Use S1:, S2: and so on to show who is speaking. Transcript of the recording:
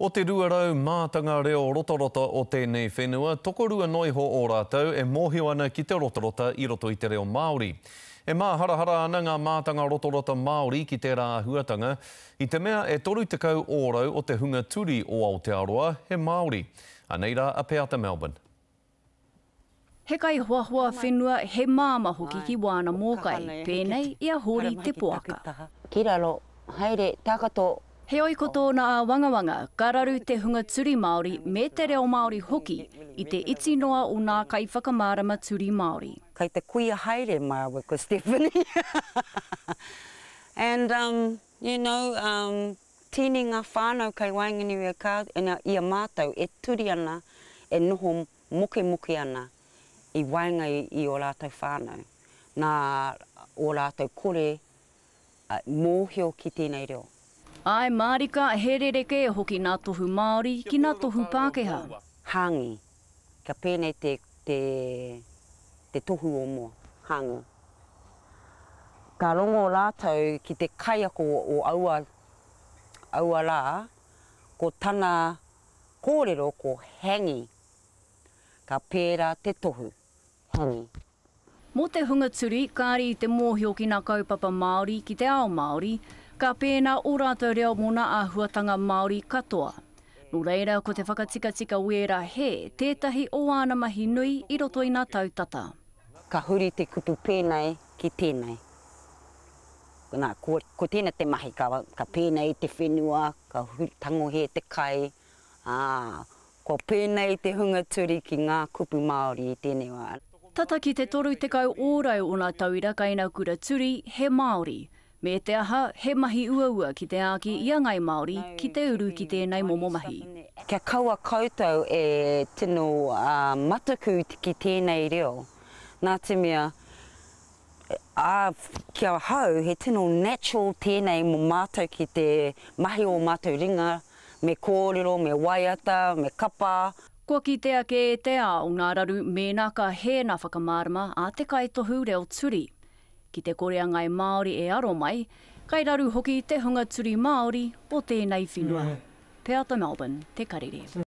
S1: O te 200 mātanga reo rotarota o tēnei whenua, tokorua noa iho o rātou e mōhio ana ki te rotarota i roto i te reo Māori. E māharahara ana ngā mātanga rotarota Māori ki tērā āhuatanga, i te mea e 30 ōrau o te hunga turi o Aotearoa he Māori. Anei rā a Peata Melbourne.
S2: He kaihoahoa whenua, he māmā hoki ki wāna mōkai, pēnei i a Hōri Te Poaka.
S3: Ki raro, haere, tākato.
S2: Heoi ko tōna āwangawanga, ka raru te hunga turi Māori me te reo Māori hoki i te iti noa o nā kaiwhakamārama turi Māori.
S3: Kei te kuia haere māua ko Stephanie and um you know um tini ngā whānau kei waenganui i a mātou e turi ana e noho mokemoke ana i waenga i ō rātou whānau, nā ō rātou kore mōhio ki tēnei reo.
S2: Āe mārika, he rerekē hoki nā tohu Māori ki nā tohu Pākehā.
S3: Hāngi, kia pēnei te, te, te tohu o mua, hāngi. Ka rongo rātou ki te kaiako o aua, aua rā, ko tana kōrero ko hangi. Ka pērā te tohu, hangi.
S2: Mō te hunga turi, kāre i te mōhio ki nā kaupapa Māori, ki te ao Māori, ka pēnā ō rātou reo mō nā āhuatanga Māori katoa. Nō reira, ko te whakatikatika wēra hē, tētahi o āna mahi nui i roto i nā tau tata.
S3: Ka huri te kupu pēnei ki tēnei. Nā, ko, ko tēnei te mahi, ka, ka pēnei te whenua, ka huri, tangohia te kai, ā, kua pēnei te hunga turi ki ngā kupu Māori i tēnei wā.
S2: Tata ki te 30 ōrau o nā tauira kai nā kura turi he Māori. Me te aha, he mahi uaua ki te āki i a Ngai Māori ki te uru ki tēnei momo mahi.
S3: Kia kaua koutou e tino mataku ki tēnei reo, nā te mea, Ā, ki ahau, he tino natural tēnei mō mātou ki te mahi ō mātou ringa, me kōrero, me waiata, me kapa.
S2: Kua kitea kē e te ao ngā raru mēnā ka hē nā whakamārama a te kaitohu reo turi. Ki te kore a Ngāi Māori e aro mai, kai raru hoki te hunga turi Māori o tēnei whenua. Peata Melbourne, Te Karere.